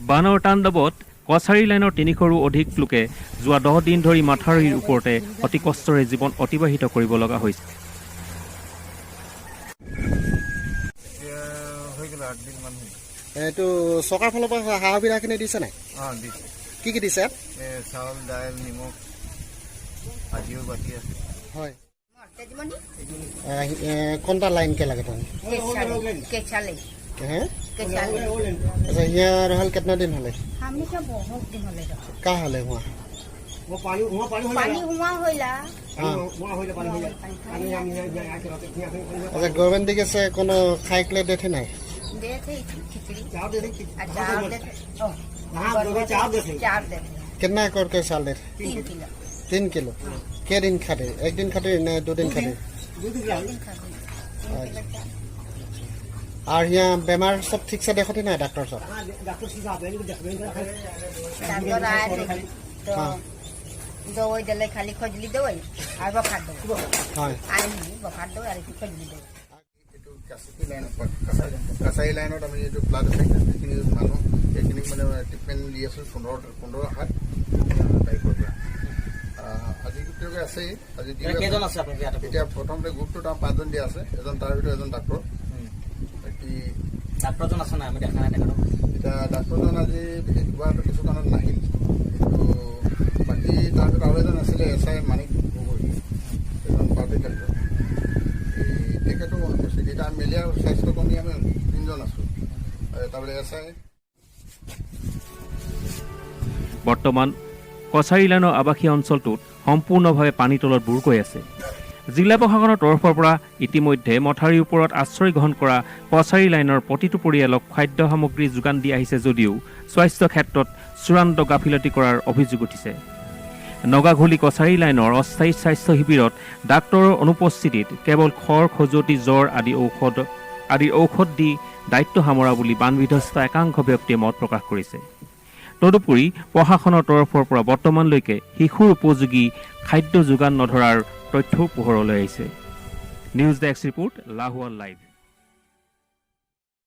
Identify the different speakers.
Speaker 1: বানৰ তাণ্ডৱত কছাৰী লাইনৰ 300ৰো অধিক লোকে যোৱা 10 দিন ধৰি মাথাউৰিৰ ওপৰতে অতি কষ্টৰে জীৱন অতিবাহিত কৰিব লগা হৈছে।
Speaker 2: এতিয়া হৈ গ'ল 8 দিনমান হ'ল।
Speaker 3: এইটো চৰকাৰৰ ফালৰ পৰা সা সুবিধাখিনি দিছে নাই?
Speaker 2: অঁ, দিছে।
Speaker 3: কি কি দিছে?
Speaker 2: এই চাউল, দাইল, নিমখ, আজিও বাকী আছে।
Speaker 3: হয়, কোনটা লাইন কে লাগে তুমি?
Speaker 4: केचाले।
Speaker 3: हैं?
Speaker 4: केचाले।
Speaker 3: अच्छा, यहाँ रहल कितना दिन होले?
Speaker 4: हमनी के बहुत दिन होले रह।
Speaker 3: का होले हुआ?
Speaker 4: पानी हुआ होइला।
Speaker 3: हाँ, अच्छा, गवर्नमेंट दिखे से कोनो खाए के लिए देथे नहीं?
Speaker 4: देते खिचड़ी आ चावल देते, ओ चावल देते।
Speaker 3: कितना करके चावल देते?
Speaker 4: 3 किलो।
Speaker 3: 3 किलो के दिन खाते? एक दिन खाते न 2 दिन खाते?
Speaker 4: 2 दिन खाते, 3 किलो चावल।
Speaker 3: और यहाँ बीमार सब ठीक से देखते ना डॉक्टर सब?
Speaker 4: डॉक्टर आए थे तो दवाई दिले, खाली खजली दवाई और बुखार दवाई। आई नहीं, बुखार दवाई और खजली दवाई।
Speaker 5: এইটো কাছাৰী লাইনত, কাছাৰী লাইনত আমি এইটো ফ্লাড এফেক্ট যিখিনি মানুহ, সেইখিনিক মানে ট্ৰিটমেণ্ট দি আছোঁ 15/7 তাৰিখৰ পৰা। আজি গোটেই আছেই আজি দিও আছে।
Speaker 6: কেইজন আছে আপোনালোকে ইয়াতে?
Speaker 5: এতিয়া প্ৰথমতে গ্ৰুপটোত আমাৰ পাঁচজন দিয়া আছে, এজন তাৰ ভিতৰত এজন ডাক্তৰ, বাকী
Speaker 6: ডাক্তৰজন আছে নাই? আমি দেখা নাই তেখেতক।
Speaker 5: এতিয়া ডাক্তৰজন আজি বিশেষ কিবা এটা কিছু কাৰণত নাহিল। কিন্তু বাকী তাৰপিছত আৰু এজন আছিলে, এছ I Manik Gogoi, এজন পাব্লিক ডাক্তৰ, এই তেখেতো অনুপস্থিত। এতিয়া আমি মেলেৰিয়া স্বাস্থ্যকৰ্মী আমি তিনিজন আছোঁ, তাৰপিছত এছ I.
Speaker 1: বৰ্তমান কছাৰী লাইনৰ আৱাসীয় অঞ্চলটোত সম্পূৰ্ণভাৱে পানীৰ তলত বুৰ গৈ আছে। জিলা প্ৰশাসনৰ তৰফৰ পৰা ইতিমধ্যে মথাউৰিৰ ওপৰত আশ্ৰয় গ্ৰহণ কৰা কছাৰী লাইনৰ প্ৰতিটো পৰিয়ালক খাদ্য সামগ্ৰী যোগান দি আহিছে যদিও স্বাস্থ্য ক্ষেত্ৰত চূড়ান্ত গাফিলতি কৰাৰ অভিযোগ উঠিছে। নগাঘুলি কছাৰী লাইনৰ অস্থায়ী স্বাস্থ্য শিবিৰত ডাক্তৰৰ অনুপস্থিতিত কেৱল খৰ, খজুৱতি, জ্বৰ আদিৰ ঔষধ দি দায়িত্ব সামৰা বুলি বানবিধ্বস্ত একাংশ ব্যক্তিয়ে মত প্ৰকাশ কৰিছে। তদুপৰি প্ৰশাসনৰ তৰফৰ পৰা বৰ্তমানলৈকে শিশুৰ উপযোগী খাদ্য যোগান নধৰাৰ তথ্যও পোহৰলৈ আহিছে। News desk report, Lahowal live.